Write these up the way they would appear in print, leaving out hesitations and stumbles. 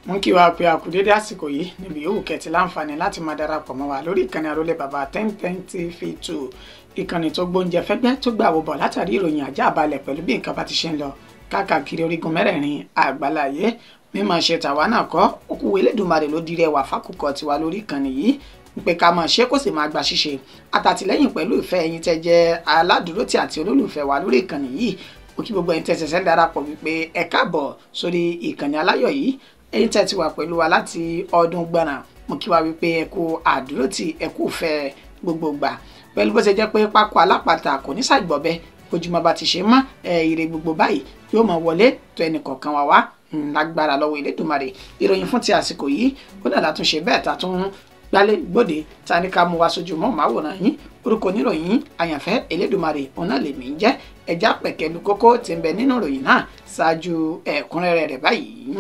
Mú kí wàá pe àkùdédé àsìkò yìí níbi yòówù kẹtì láǹfààní láti máa darapọ̀ mọ́ wa lórí ìkànnì àrólé bàbá 1010 TV 2, ìkànnì tó gbóúnjẹ fẹ́gbẹ́ tó gbà wò bọ̀ látàrí ìròyìn ajá balẹ̀ pẹ̀lú bí nǹkan bá ti ṣe ń lọ káàkiri orígun mẹ́rẹ̀ẹ̀rin àgbáláyé. Mímọ̀ ṣe tàwa náà kọ́ òkú Elédùmarè ló dirẹ̀ wà fákùkọ tiwa lórí ìkànnì yìí pé ká máa ṣe kó sì máa gba ṣíṣe àtàtìlẹ́yìn pẹ̀lú ìfẹ́ ẹ̀yin tẹ́ jẹ́ aládùúrótì àti olólùfẹ́ wa lórí ìkànnì yìí. Ó kí gbogbo ẹ̀yin tẹ́ ṣẹ̀ṣẹ̀ ń darapọ̀ wípé ẹ káàbọ̀ sórí ìkànnì aláyọ̀ yìí. Ẹ̀yin tẹ́ ti wà pẹ̀lú wa láti ọdún gbọ̀nà, mo kí wa wípé ẹ kú àdúrótì, ẹ kú ìfẹ́ gbogbo gbà pẹ̀lú bó ṣe jẹ́ pé pákó alápatà kò ní ṣàìgbọ̀bẹ ojúmọ́ bá ti ṣe mọ́ ire gbogbo báyìí yóò máa wọlé tó ẹnì kọ̀ọ̀kan wa wá lágbára lọ́wọ́ Elédùmarè. Ìròyìn fún ti àsìkò yìí ó dàda tún ṣe bẹ́ẹ̀ ta tún gbálẹ̀ gbòde ta ní ká mú wa sójú mọ́ màwòrán yín. Orúkọ oníròyìn àyànfẹ́ Elédùmarè òun náà lèmi ń jẹ́. Ẹja pẹ̀kẹ́lu kókó tí ń bẹ nínú ìròyìn náà ṣáájú ẹ̀kúnrẹ́rẹ́ rẹ̀ báyìí.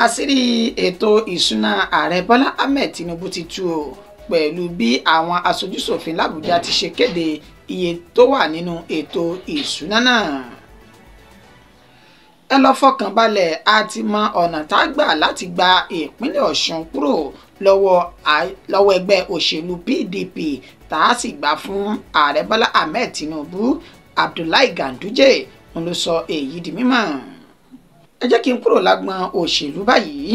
Àṣírí ètò ìṣúná ààrẹ Bọ́lá Ahmed Tinubu ti tú o pẹ̀lú bí àwọn aṣojúṣòfin l'Àbújá ti ṣe kéde iye tó wà nínú ètò ìṣúná náà. Ẹ lọ fọkàn balẹ̀, a ti mọ ọ̀nà tá a gbà láti gba ìpínlẹ̀ Ọ̀ṣun kúrò lọ́wọ́ ẹgbẹ́ òṣèlú PDP tá a sì gbà fún ààrẹ Bọ́lá Ahmed Tinubu. Abdullahi Ganduje ń ló sọ èyí di mímọ̀. Ẹ jẹ́ kí n kúrò lágbọn òṣèlú báyìí.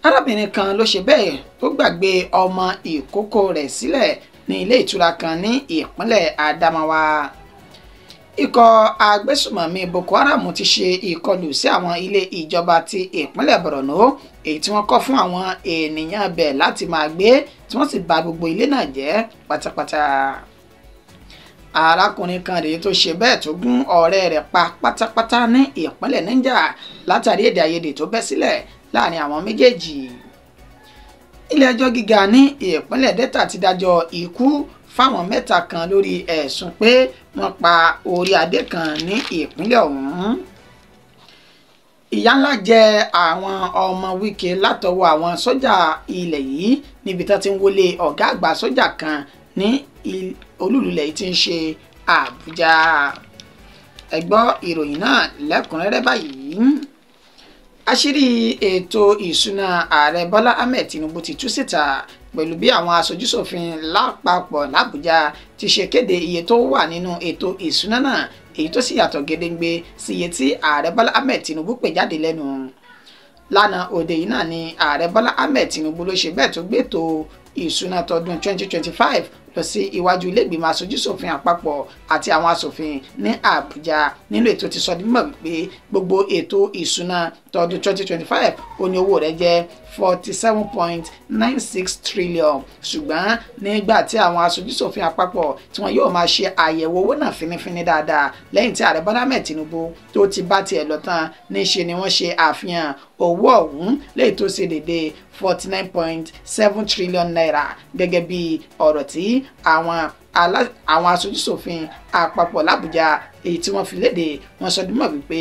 Arábìnrin kan ló ṣe bẹ́ẹ̀ tó gbàgbé ọmọ ìkókó rẹ̀ sílẹ̀ ní ilé ìtura kan ní ìpínlẹ̀ Adamawa. Ikọ̀ agbésùmọ̀mí Boko Haram ti ṣe ìkọlù sí àwọn ilé ìjọba ti ìpínlẹ̀ Borno èyí tí wọ́n kọ́ fún àwọn ènìyàn bẹ̀ láti máa gbé, tí wọ́n sì bà gbogbo ilé náà jẹ́ pátápátá. Arákùnrin kan rèé tó ṣe bẹ́ẹ̀ tó gún ọ̀rẹ́ rẹ̀ pa pátápátá ní ìpínlẹ̀ Niger látàrí èdè àìyedè tó bẹ́ sílẹ̀ láàrin àwọn méjèèjì. Ilé ẹjọ́ gíga ní ìpínlẹ̀ Delta ti dájọ́ ikú fáwọn mẹ́ta kan lórí ẹ̀sùn pé wọ́n pa orí adé kan ní ìpínlẹ̀ ọ̀hún. Ìyà ńlá jẹ àwọn ọmọ Wike látọwọ́ àwọn sójà ilẹ̀ yìí níbi tán ti ń wọlé ọ̀gá àgbà sójà kan ní olúlulẹ̀ yìí tí ń ṣe Àbújá. Ẹ gbọ́ ìròyìn náà lẹ́kùnrẹ́rẹ́ báyìí. Àṣírí ètò ìṣúná ààrẹ Bọ́lá Ahmed Tinubu ti tú síta pẹ̀lú bí àwọn aṣojúṣòfin lápapọ̀ l'Àbújá ti ṣe kéde iye tó wà nínú ètò ìṣúná náà, èyí tó sì yàtọ̀ gedengbe sí iye tí ààrẹ Bọ́lá Ahmed Tinubu pè jáde lẹ́nu. Lánàá òde yìí náà ni ààrẹ Bọ́lá Ahmed Tinubu ló ṣe bẹ́ẹ̀ tó gbétò ìṣúná tọdún 2025 lọ sí iwájú ilé-ìgbìmọ̀ aṣojúṣòfin àpapọ̀ àti àwọn aṣòfin ní Àbújá. Nínú ètò ti sọ di mímọ̀ wípé gbogbo ètò ìṣúná tọdún 2025 ó ní owó rẹ̀ jẹ́ 47.96 trillion, ṣùgbọ́n nígbà tí àwọn aṣojúṣòfin àpapọ̀ tí wọ́n yóò máa ṣe àyẹ̀wò owó náà fínífíní dáadáa lẹ́yìn tí ààrẹ Bọ́lá Ahmed Tinubu tó ti bá tiẹ̀ lọ tán, níṣe ni wọ́n ṣe àfihàn owó ọ̀hún léyìí tó ṣe déédéé 49.7 trillion naira gẹ́gẹ́ bí ọ̀rọ̀ tí àwọn aṣojúṣòfin àpapọ̀ l'Àbújá èyí tí wọ́n fi léde. Wọ́n sọ dímọ̀ wípé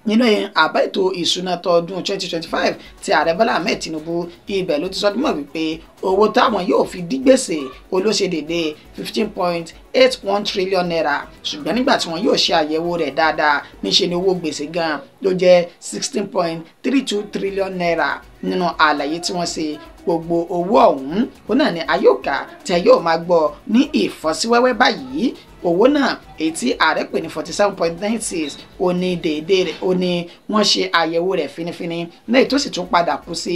nínú àbá ètò ìṣúná tọdún 2025 tí ààrẹ Bọ́lá Ahmed Tinubu, ibẹ̀ ló ti sọ dímọ̀ wípé owó táwọn yóò fi dí gbèsè olóṣèdèdè 15.81 trillion naira, ṣùgbọ́n nígbà tí wọ́n yóò ṣe àyẹ̀wò rẹ̀ dáadáa níṣe ni owó gbèsè gan ló jẹ́ 16.32 trillion naira. Nínú àlàyé tí wọ́n ṣe, gbogbo owó ọ̀hún ó náà ni ayọ́kà tẹ yóò máa gbọ́ ní ìfọ́síwẹ́wẹ́ báyìí. Owó náà èyí tí ààrẹ pè ní 47.96 ó ní déédéé rẹ̀ ó ní wọ́n ṣe àyẹ̀wò rẹ̀ fínífíní náà tó sì tún padà kú sí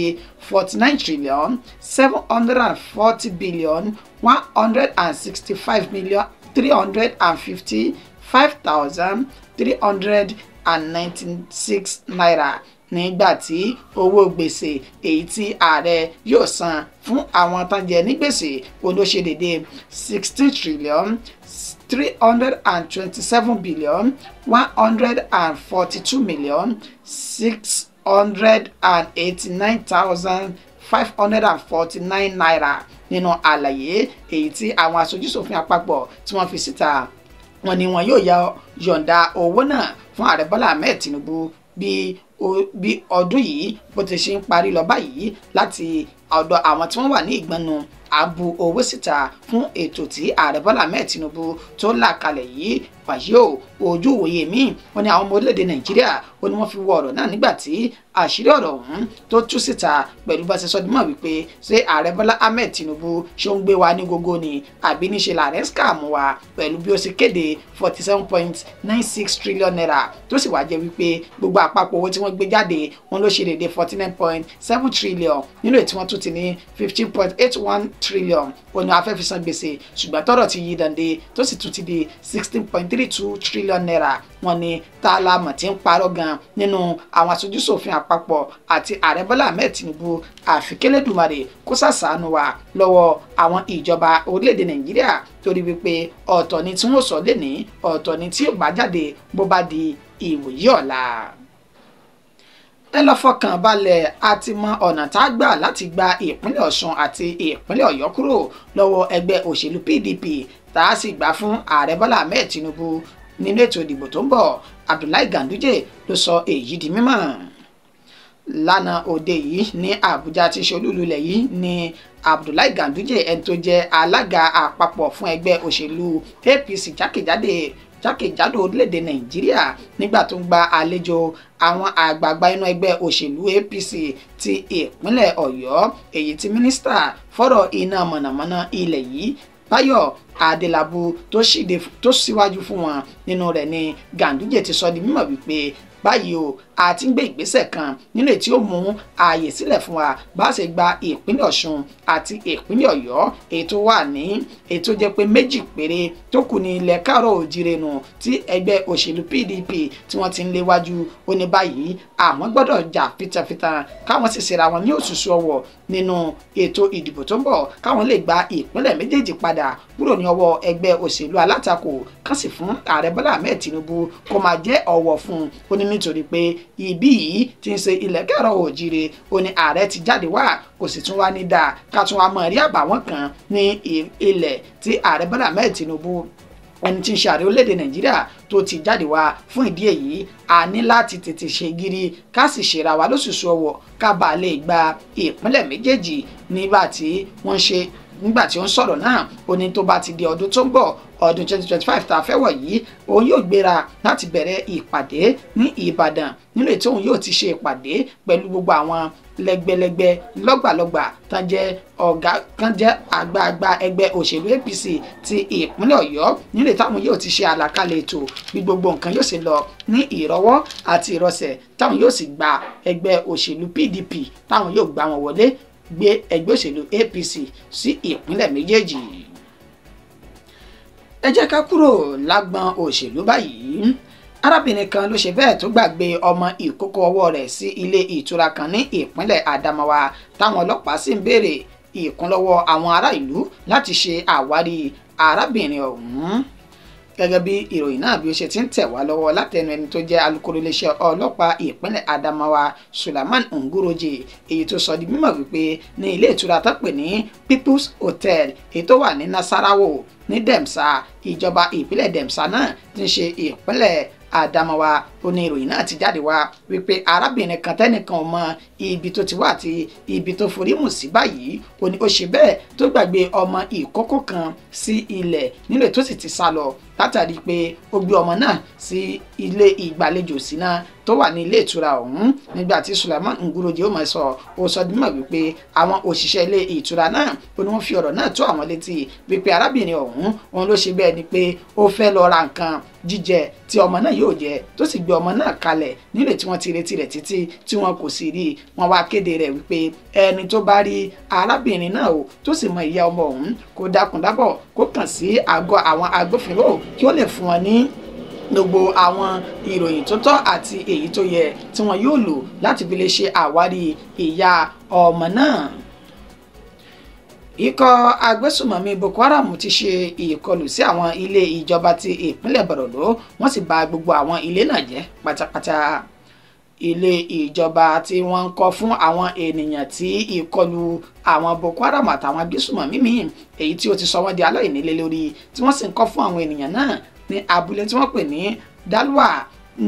49 trillion 740 billion 165 million 355,396 naira, nígbà tí owó gbèsè èyí tí ààrẹ yóò san fún àwọn tán jẹ ní gbèsè olóṣèdèdè 16 trillion 327 billion 142 million 689,549 naira. Nínú àlàyé èyí tí àwọn aṣojúṣòfin àpapọ̀ tí wọ́n fi síta, wọ́n ní wọn yóò yọ̀ǹda owó náà fún ààrẹ Bọ́lá Ahmed Tinubu bí ọdún yìí bó ti ṣe ń parí lọ báyìí láti ọ̀dọ̀ àwọn tí wọ́n wà ní ìgbọnnu À ń bu owó síta fún ètò tí ààrẹ Bọ́lá Ahmed Tinubu tó là kalẹ̀ yìí. Wàyí o, ojú ìwòye míì wọ́n ní àwọn ọmọ orílẹ̀-èdè Nàìjíríà ó ní wọ́n fi wọ ọ̀rọ̀ náà nígbà tí àṣírí ọ̀rọ̀ ọ̀hún tó tú síta pẹ̀lú bá ṣe sọ dímọ̀ wípé ṣé ààrẹ Bọ́lá Ahmed Tinubu ṣó ń gbé wa ní gógó ni àbí níṣe làárẹ̀ scam wa pẹ̀lú bí ó ṣe kéde 47.96 trillion naira tó sì wá jẹ́ wípé gbogbo àpapọ̀ owó tí wọ́n gbé jáde wọn ló ṣe déédéé 49.7 trillion nínú èyí tí wọ́n tún ti ní 15.81 trillion òní afẹ́ fi san gbèsè, ṣùgbọ́n tọ́rọ̀ ti yí dande tó sì tún ti di 16.32 trillion naira. Wọ́n ní tá a la mọ̀ tí ń parọ́ gan nínú àwọn aṣojúṣòfin àpapọ̀ àti ààrẹ Bọ́lá Ahmed Tinubu, àfi k'Elédùmarè kó ṣàṣàánú wa lọ́wọ́ àwọn ìjọba orílẹ̀-èdè Nàìjíríà, torí wípé ọ̀tọ̀ ni tí wọ́n sọ lénìí, ọ̀tọ̀ ni tí ò bá jáde bó bá di ìwòyí ọ̀la. Ẹ lọ fọkàn balẹ̀, a ti mọ ọ̀nà tá a gbà láti gba ìpínlẹ̀ Ọ̀ṣun àti ìpínlẹ̀ Ọ̀yọ́ kúrò lọ́wọ́ ẹgbẹ́ òṣèlú PDP, tá a sì gbà fún ààrẹ Bọ́lá Ahmed Tinubu nínú ètò ìdìbò tó ń bọ̀. Abdullahi Ganduje ló sọ èyí di mímọ̀ lánàá òde yìí ní Àbújá tí ṣe olúùlú ilẹ̀ yìí ní Abdullahi Ganduje, ẹni tó jẹ́ alága àpapọ̀ fún ẹgbẹ́ òṣèlú APC jákèjádò orílẹ̀-èdè Nàìjíríà, nígbà tó ń gba àlejò àwọn àgbààgbà inú ẹgbẹ́ òṣèlú APC ti ìpínlẹ̀ Ọ̀yọ́, èyí tí mínísítà fọ́rọ̀ iná mọ̀nàmọ́ná ilẹ̀ yìí Báyọ̀ Adélabú tó síwájú fún wọn. Nínú rẹ̀ ni Ganduje ti sọ di mímọ̀ wípé báyìí o, a ti ń gbé ìgbésẹ̀ kan nínú èyí tí ó mú ààyè sílẹ̀ fún wa bá ṣe gba ìpínlẹ̀ Ọ̀ṣun àti ìpínlẹ̀ Ọ̀yọ́, èyí tó wà ní èyí tó jẹ́ pé méjì péré tó kù ní ilẹ̀ káàrọ̀ òjìrè nù tí ẹgbẹ́ òṣèlú PDP tí wọ́n ti ń léwájú. Ó ní báyìí àwọn gbọ́dọ̀ jà fitafita káwọn sì ṣera wọn ní òṣùṣù ọwọ̀ nínú ètò ìdìbò tó ń bọ̀, káwọn lè gba ìpínlẹ̀ méjèèjì padà kúrò ní ọwọ́ ẹgbẹ́ òṣèlú alátakò, kán sì fún ààrẹ Bọ́lá Ahmed Tinubu kó máa jẹ́ ọ̀wọ̀ fún un. Ó ní nítorí pé ibí yìí ti ń ṣe ilẹ̀ kẹrọ òjìrè, ó ní ààrẹ ti jáde wá, kò sì tún wá ní dáa ká tún wá mọ̀ rí àbàwọ́n kan ní ilẹ̀ tí ààrẹ Bọ́lá Ahmed Tinubu, ẹni tí ń ṣe ààrẹ orílẹ̀-èdè Nàìjíríà, tó ti jáde wá. Fún ìdí èyí a ní láti tètè ṣe gírí ká sì ṣera wa lóṣooṣù ọwọ̀ ká bàa lè gba ìpínlẹ̀ méjèèjì. Nígbà tí wọ́n ṣe nígbà tí ó ń sọ̀rọ̀ náà, ó ní tó bá ti di ọdún tó ń bọ̀, ọdún 2025 tá a fẹ́ wọ̀ yìí, òun yóò gbéra láti bẹ̀rẹ̀ ìpàdé ní Ìbàdàn, nínú ètò òun yóò ti ṣe ìpàdé pẹ̀lú gbogbo àwọn lẹ́gbẹ̀lẹ́gbẹ̀ lọ́gbàlọ́gbà tán jẹ́ ọ̀gá kan jẹ́ àgbààgbà ẹgbẹ́ òṣèlú APC ti ìpínlẹ̀ Ọ̀yọ́, nínú ètò àwọn yóò ti ṣe àlàkalẹ̀ ètò bí gbogbo nǹkan yóò ṣe lọ ní ìrọwọ́ àti ìrọsẹ̀, táwọn yóò sì gba ẹgbẹ́ òṣèlú PDP, táwọn yóò gbà wọn wọlé gbé ẹgbẹ́ òṣèlú APC sí ìpínlẹ̀ méjèèjì. Ẹ jẹ́ ká kúrò lágbọn òṣèlú báyìí. Arábìnrin kan ló ṣe bẹ́ẹ̀ tó gbàgbé ọmọ ìkókó ọwọ́ rẹ̀ sí ilé ìtura kan ní ìpínlẹ̀ Adamawa, táwọn ọlọ́pàá sì ń béèrè ìkúnlọ́wọ́ àwọn ará ìlú láti ṣe àwárí arábìnrin ọ̀hún. Gẹ́gẹ́ bí ìròyìn náà bí ó ṣe ti ń tẹ̀ wá lọ́wọ́ látẹnu ẹni tó jẹ́ alukoro iléeṣẹ́ ọlọ́pàá ìpínlẹ̀ Adamawa, Sulaiman Nguroje, èyí tó sọ di mímọ̀ wípé ní ilé ìtura tó pè ní People's Hotel, èyí tó wà ní Nasarawo ní Demsa, ìjọba ìpínlẹ̀ Demsa náà ti ń ṣe ìpínlẹ̀ Adamawa. Ó ní ìròyìn náà ti jáde wá wípé arábìnrin kan tẹ́nìkan ò mọ ibi tó ti wá àti ibi tó forí mù sí báyìí, ó ní ó ṣe bẹ́ẹ̀ tó gbàgbé ọmọ ìkókó kan sí ilẹ̀ nílò tó sì ti sá lọ látàrí pé ó gbé ọmọ náà sí ilé ìgbàlejò síná tó wà ní ilé ìtura ọ̀hún. Nígbà tí Sulaiman Nguroje ó máa sọ, ó sọ dímọ̀ wípé àwọn òṣìṣẹ́ ilé ìtura náà ó ní wọ́n fi ọ̀rọ̀ náà tó àwọn létí wípé arábìnrin ọ̀hún òun ló ṣe bẹ́ẹ̀ ni pé ó fẹ́ lọ ra nǹkan jíjẹ tí ọmọ náà yóò jẹ, tó sì gbé ọmọ náà kalẹ̀ nílé tí wọ́n ti retí rẹ̀ títí tí wọn kò sì rí i. Wọ́n wá kéde rẹ̀ wípé ẹni tó bá rí arábìnrin náà o tó sì mọ ìyá ọmọ ọ̀hún kó dákun dábọ̀ kó kàn sí àgọ́ àwọn agbófinró kí ó lè fún wọn ní gbogbo àwọn ìròyìn tó tọ́ àti èyí tó yẹ tí wọn yóò lò láti fi lè ṣe àwárí ìyá ọmọ náà. Ikọ̀ agbésùmọ̀mí Boko Haram ti ṣe ìkọlù sí àwọn ilé ìjọba ti ìpínlẹ̀ Borno, wọ́n sì bà gbogbo àwọn ilé náà jẹ́ pátápátá. Ilé ìjọba tí wọ́n ń kọ́ fún àwọn ènìyàn tí ìkọlù àwọn Boko Haram àtàwọn agbésùmọ̀mí míì èyí tí ó ti sọ wọ́n di aláìnílé lórí, tí wọ́n sì ń kọ́ fún àwọn ènìyàn náà ní abúlé tí wọ́n pè ní Dalwa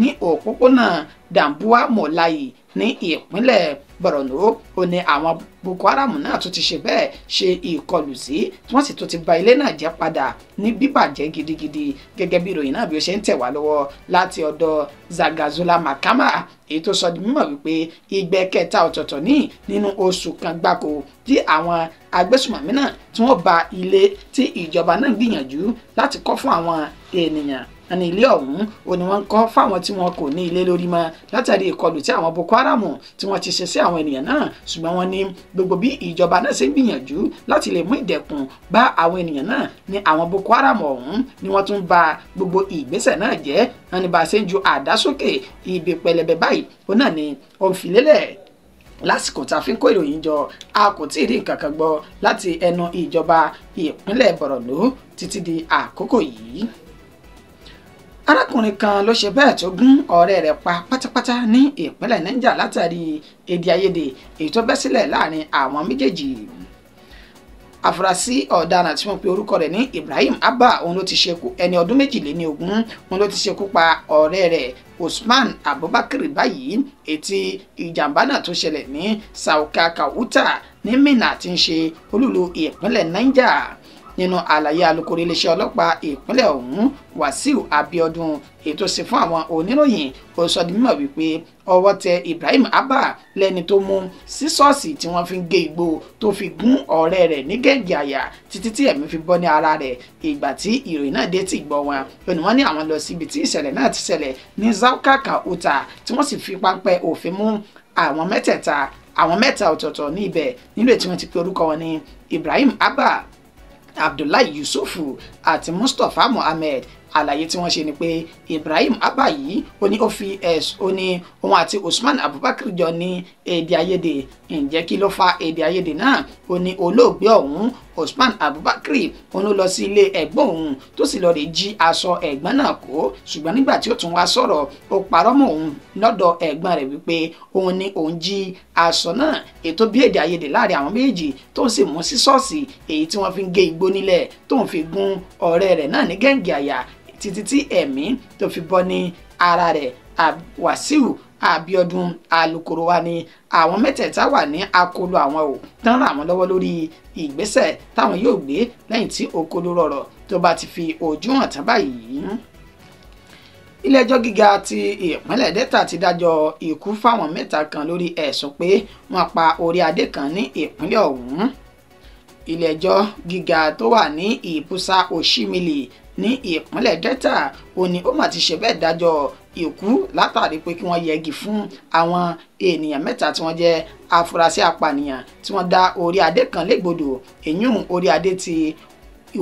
ní òpópónà Dambuwa Molayi ní ìpínlẹ̀ Borno ó ní àwọn Boko Haram náà tún ti ṣe bẹ́ẹ̀ ṣe ìkọlù sí, tí wọ́n sì tún ti ba ilé náà jẹ́ padà ní bíbàjẹ́ gidigidi, gẹ́gẹ́ bí ìròyìn náà bí ó ṣe ń tẹ̀ wá lọ́wọ́ láti ọ̀dọ̀ Zagazola Makama, èyí tó sọ di mímọ̀ wípé ìgbẹ́ kẹta ọ̀tọ̀ọ̀tọ̀ ní nínú oṣù kan gbáko tí àwọn agbésùmọ̀mí náà tí wọ́n ba ilé tí ìjọba náà gbìyànjú láti kọ́ fún àwọn ènìyàn ní ilé ọ̀hún ó ní wọ́n ń kọ́ fáwọn tí wọn kò ní ilé lórí mọ́ látàrí ìkọlù tí àwọn Boko Haram tí wọ́n ti ṣe sí àwọn ènìyàn náà. Ṣùgbọ́n wọ́n ní gbogbo bí ìjọba náà ṣe ń gbìyànjú láti lè mú ìdẹ̀kùn bá àwọn ènìyàn náà ní àwọn Boko Haram ọ̀hún ni wọ́n tún ba gbogbo ìgbésẹ̀ náà jẹ́. Wọ́n ní bá a ṣe ń ju àdá sókè ibi pẹlẹbẹ báyìí ó náà ni ó ń fi lélẹ̀. Lásìkò tá a fi ń kó ìròyìn jọ, a kò tí ì rí nǹkan kan gbọ́ láti ẹnu ìjọba ìpínlẹ̀ Borno títí di àkókò yìí. Arákùnrin kan ló ṣe bẹ́ẹ̀ tó gún ọ̀rẹ́ rẹ̀ pa pátápátá ní ìpínlẹ̀ Niger látàrí èdè àìyedè èyí tó bẹ́ sílẹ̀ láàrin àwọn méjèèjì. Afurasí ọ̀daràn tí wọ́n pe orúkọ rẹ̀ ní Ibrahim Abba òun ló ti ṣekú ẹni ọdún 22 òun ló ti ṣekú pa ọ̀rẹ́ rẹ̀ Usman Abubakar báyìí, ètí ìjàmbá náà tó ṣẹlẹ̀ ní Sauka Kauta ní Minna tí ń ṣe olúlu ìpínlẹ̀ Niger. Nínú àlàyé alukoro iléeṣẹ́ ọlọ́pàá ìpínlẹ̀ ọ̀hún Wàsíù Abíọ́dún ètò sí fún àwọn oníròyìn, ó sọ di mímọ̀ wípé ọwọ́ tẹ Ibrahim Abba lẹ́ni tó mú sísọ́ọ̀sì tí wọ́n fi ń gé igbó tó fi gún ọ̀rẹ́ rẹ̀ ní gẹ̀ǹgẹ̀ àyà títí tí ẹ̀mí fi bọ́ ní ara rẹ̀. Ìgbà tí ìròyìn náà dé tí gbọ́ wọn ó ní wọ́n ní àwọn lọ síbi tí ìṣẹ̀lẹ̀ náà ti ṣẹlẹ̀ ní Zauka Kauta tí wọ́n sì fi páńpẹ́ òfin mú àwọn mẹ́tẹ̀ẹ̀ta àwọn mẹ́ta ọ̀tọ̀ọ̀tọ̀ ní ibẹ̀ nínú ètí wọ́n ti pe orúkọ wọn ní Ibrahim Abba, Abdullahi Yusufu àti Mustapha Mohammed. Àlàyé tí wọ́n ṣe ni pé Ibrahim Abba yìí ó ní ó fi ẹ̀sùn ó ní òun àti Usman Abubakar jọ ní èdè àìyedè. Ǹjẹ́ kí ló fa èdè àìyedè náà? Ó ní olóògbé ọ̀hún Usman Abubakar òun ló lọ sí ilé ẹ̀gbọ́n òun tó sì lọ rè jí aṣọ ẹ̀gbọ́n náà kó, ṣùgbọ́n nígbà tí ó tún wá sọ̀rọ̀ ó parọ́ mọ́ òun lọ́dọ̀ ẹ̀gbọ́n rẹ̀ wípé òun ni òun jí aṣọ náà. Ètò bí èdè àìyedè láàrin àwọn méjèèjì tó ń sì mú sí ṣọ́ọ̀ṣì èyí tí wọ́n fi ń gé igbó nílẹ̀ tó ń fi gún ọ̀rẹ́ rẹ̀ náà ní gẹ̀ǹgẹ̀ àyà títí tí ẹ̀mí tó fi bọ́ ní ara rẹ̀. Wàsíù Abíọ́dún alukoro wa ni àwọn mẹ́tẹ̀ẹ̀ta wà ní akolo àwọn ò tán ràn wọ́n lọ́wọ́ lórí ìgbésẹ̀ táwọn yóò gbé lẹ́yìn tí okolo rọ̀rọ̀ tó bá ti fi ojú hàn tán báyìí. Ilé-ẹjọ́ gíga ti ìpínlẹ̀ Delta ti dájọ́ ikú fáwọn mẹ́ta kan lórí ẹ̀sùn pé wọ́n pa orí adé kan ní ìpínlẹ̀ ọ̀hún. Ilé-ẹjọ́ gíga tó wà ní Ìbúsà Òṣìmìlì ní ìpínlẹ̀ Delta ó ní ó mà ti ṣe bẹ́ẹ̀ dájọ́ ikú látàrí pé kí wọ́n yẹgi fún àwọn ènìyàn mẹ́ta tí wọ́n jẹ́ afurasí apànìyàn tí wọ́n dá orí adé kan légbodò, èyún orí adé ti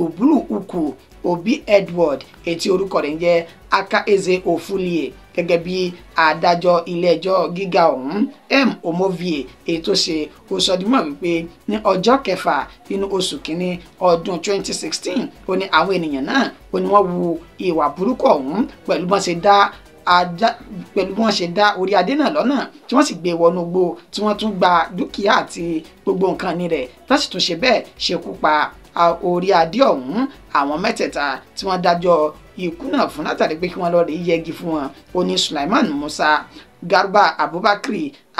Ubulu Uku Obi Edward ètí orúkọ rẹ̀ ń jẹ́ Akaeze Ofulie. Gẹ́gẹ́ bí adájọ́ ilé-ẹjọ́ gíga ọ̀hún M Omovie èyí tó ṣe ó sọ di mọ̀ wípé ní ọjọ́ kẹfà nínú oṣù kínní ọdún 2016 ó ní àwọn ènìyàn náà ó ní wọ́n wu ìwà burúkú ọ̀hún pẹ̀lú bọ́n ṣe dá pẹ̀lú bí wọ́n ṣe dá orí adé náà lọ́nà tí wọ́n sì gbé wọnú igbó tí wọ́n tún gba dúkìá àti gbogbo nǹkan ní rẹ̀ tó sì tún ṣe bẹ́ẹ̀ ṣekú pa orí adé ọ̀hún. Àwọn mẹ́tẹ̀ẹ̀ta tí wọ́n dájọ́ ikú náà fún látàrí pé kí wọ́n lọ rí yẹgi fún wọn ó ní Sulaiman Musa, Garba Abubakar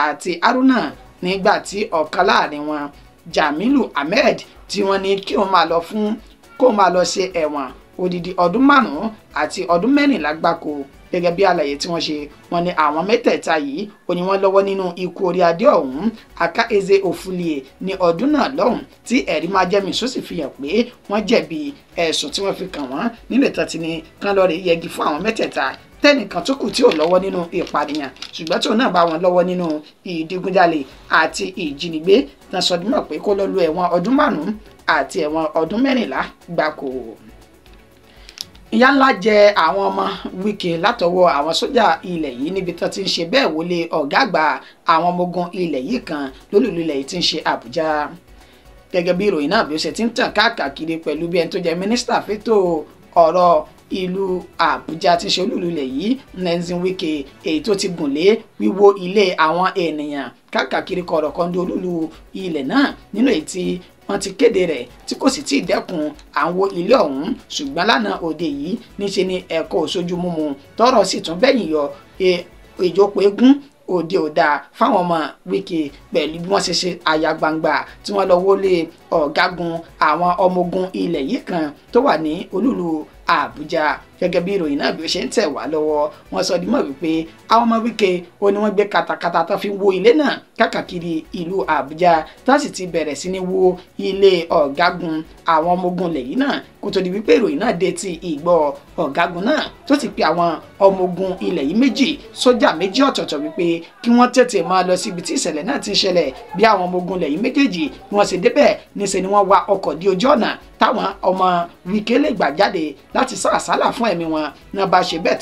àti Haruna, nígbà tí ọ̀kan láàrin wọn Jamilu Ahmed tí wọ́n ní kí wọ́n máa lọ fún kó máa lọ ṣe ẹ̀wọ̀n odidi ọdún 5 àti ọdún 14 gbáko. Gẹ́gẹ́ bí àlàyé tí wọ́n ṣe, wọ́n ní àwọn mẹ́tẹ̀ẹ̀ta yìí ó ní wọ́n lọ́wọ́ nínú ikú orí adé ọ̀hún Akaeze Ofulie ní ọdún náà lọ́hùn tí ẹ̀rí máa jẹ́mi sọ sì fi hàn pé wọ́n jẹ̀bi ẹ̀sùn tí wọ́n fi kàn wọ́n nílẹ̀ tán ti ní kán lọ́ọ́ rè yẹgi fún àwọn mẹ́tẹ̀ẹ̀ta tẹ́nìkan tó kù tí ò lọ́wọ́ nínú ìpànìyàn ṣùgbọ́n tí òun náà bá wọn lọ́wọ́ nínú ìdigunjalè àti ìjínigbé tán sọ dímọ̀ pé kó lọ lu ẹ̀wọ̀n ọdún 5 àti ẹ̀wọ̀n ọdún 14 gbáko. Ìyà ńlá jẹ àwọn ọmọ Wike látọwọ́ àwọn sójà ilẹ̀ yìí níbi tó ti ń ṣe bẹ́ẹ̀ wọlé ọ̀gá àgbà àwọn ọmọ ogun ilẹ̀ yìí kan lólùlù ilẹ̀ yìí ti ń ṣe Àbújá. Gẹ́gẹ́ bí ìròyìn náà bí ó ṣe ti ń tàn káàkiri pẹ̀lú bí ẹni tó jẹ́ mínísítà fétò ọ̀rọ̀ ìlú Àbújá ti ṣe olúìlú ilẹ̀ yìí Nyesom Wike èyí tó ti gùn lé wíwó ilé àwọn ènìyàn káàkiri kọ̀rọ̀kọ́ndó olúìlú ilẹ̀ náà nínú èyí tí wọ́n ti kéde rẹ̀ tí kò sì tí ì dẹ́kun àwọn ilé ọ̀hún. Ṣùgbọ́n lánàá òde yìí níṣe ni ẹ̀kọ́ òṣojú mímu tọ́rọ̀ sì tún bẹ́yìn yọ ìjókòó eégún Òde ò dáa fáwọn ọmọ Wike pẹ̀lú bí wọ́n ṣe ṣe àyà gbangba tí wọ́n lọ wọlé ọ̀gágun àwọn ọmọ ogun ilẹ̀ yìí kan tó wà ní olúlu Àbújá. Gẹ́gẹ́ bí ìròyìn náà bí ó ṣe ń tẹ̀ wá lọ́wọ́, wọ́n sọ dímọ̀ wípé àwọn ọmọ Wike ó ní wọ́n gbé katakata tó fi wó ilé náà káàkiri ìlú Àbújá, tó sì ti bẹ̀rẹ̀ sí ní wó ilé ọ̀gágun àwọn ọmọ ogun ilẹ̀ yìí náà kó tó di wípé ìròyìn náà dé ti ìgbọ́ ọ̀gágun náà tó ti pe àwọn ọmọ ogun ilẹ̀ yìí méjì, sójà méjì ọ̀tọ̀ọ̀tọ̀ wípé kí wọ́n tètè máa lọ síbi tí ìṣẹ̀lẹ̀ náà ti ń ṣẹlẹ̀. Bí àwọn ọmọ ogun ilẹ̀ yìí méjèèjì bí wọ́n ṣe débẹ̀ níṣe ni wọ́n wa ọkọ̀ dí ojú ọ̀nà táwọn ọmọ Wike lè gbà jáde láti sá àsálà fún ẹ̀mí wọn náà bá ṣe bẹ́ẹ̀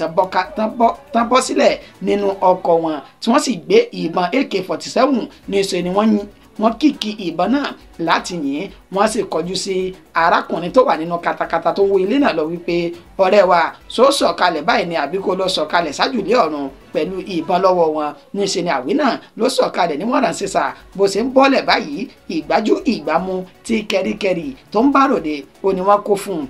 tán bọ́ sílẹ̀ nínú ọkọ̀ wọn tí wọ́n sì gbé ìbọn AK-47 níṣe ni wọ́n kìkì ìbọn náà láti yìn. Wọ́n sì kọjú sí arákùnrin tó wà nínú katakata tó wó ilé náà lọ wípé ọ̀rẹ́ wa sọ sọ̀kalẹ̀ báyìí ni àbí kó lọ sọ̀kalẹ̀ sájùlé ọ̀run pẹ̀lú ìbọn lọ́wọ́ wọn. Níṣe ni àwí náà ló sọ̀kalẹ̀ ní wọ́n ránṣẹ́ sà bó ṣe ń bọ́lẹ̀ báyìí ìgbájú ìgbámú tí kẹríkẹrí tó ń bá ròde ó ní wọ́n kó fún un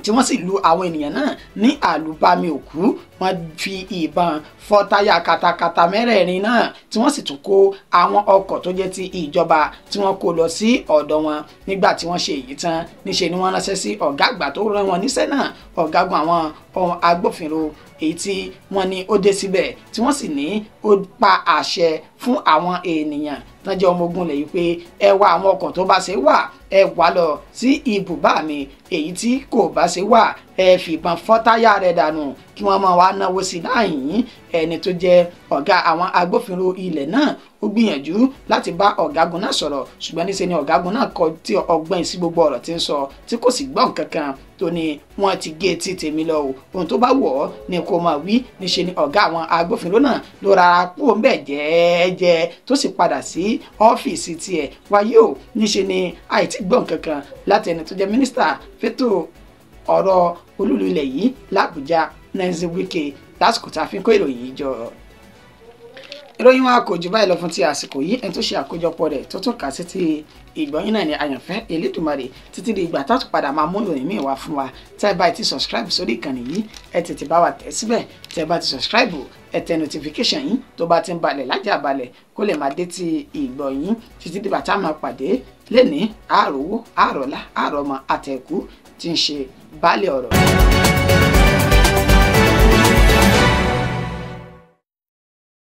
tí wọ́n sì lu àwọn ènìyàn náà ní àlùbami òkú. Wọ́n fi ìbọn fọ́ táyà katakata mẹ́rẹ̀ẹ̀rin náà tí wọ́n sì tún kó àwọn ọkọ̀ tó jẹ́ ti ìjọba tí wọ́n kó lọ sí ọ̀dọ̀ wọn. Nígbà tí wọ́n ṣe èyí tán níṣe ni wọ́n ránṣẹ́ sí ọ̀gá àgbà tó rán wọn níṣẹ́ náà, ọ̀gágun àwọn agbófinró èyí tí wọ́n ní ó dé síbẹ̀ tí wọ́n sì ní ó pa àṣẹ fún àwọn ènìyàn tán jẹ́ ọmọ ogun lẹ̀ yìí pé ẹ wá àwọn ọkọ̀ tó bá ṣe wà ẹ wá lọ sí ibùbá mi, èyí tí kò bá ṣe wà ẹ fìbọn fọ́ táyà rẹ̀ dànù kí wọ́n máa wá náwó sí láàyìn. Ẹni tó jẹ́ ọ̀gá àwọn agbófinró ilẹ̀ náà ó gbìyànjú láti bá ọ̀gágun náà sọ̀rọ̀, ṣùgbọ́n níṣe ni ọ̀gágun náà kọ tí ọgbọ́n sí gbogbo ọ̀rọ̀ tí ń sọ tí kò sì gbọ́ nǹkan kan tó ní wọ́n ti gé etí tèmi lọ o, ohun tó bá wọ̀ ọ́ ni kò máa wí. Níṣe ni ọ̀gá àwọn agbófinró náà ló rárá kúrò ńbẹ̀ jẹ́ẹ́jẹ́ tó sì padà sí ọ́fíìsì tiẹ̀. Wáyé o, níṣe ni àìtí gbọ́ nǹkan kan láti ẹni tó jẹ́ mínísítà fétò ọ̀rọ̀ olúlu ilẹ̀ yìí l'Àbújá, Nyesom Wike, lásìkò tá a fi ń kó ìròyìn yìí jọ. Ìròyìn wa kò jù báyìí lọ fún ti àsìkò yìí. Ẹni tó ṣe àkójọpọ̀ rẹ̀ tó tún kà sí ti ìgbọ̀nyìn náà ni Àyànfẹ́ Elédùmarè. Títí di ìgbà tá a tún padà máa mú ìròyìn míì wá fún wa. Tẹ́ ẹ bá ti subscribe sórí ìkànnì yìí, ẹ tètè bá wa tẹ̀ síbẹ̀. Tẹ́ ẹ bá ti subscribe, ẹ tẹ notification yín tó bá ti ń balẹ̀ lájà balẹ̀ kó lè máa dé ti ìgbọ̀nyìn. Títí dìgbà tá a máa pàdé lẹ́ni àròwó àrọ̀lá àrọ̀mọ àtẹ̀kù tí ń ṣe baálé ọ̀rọ̀.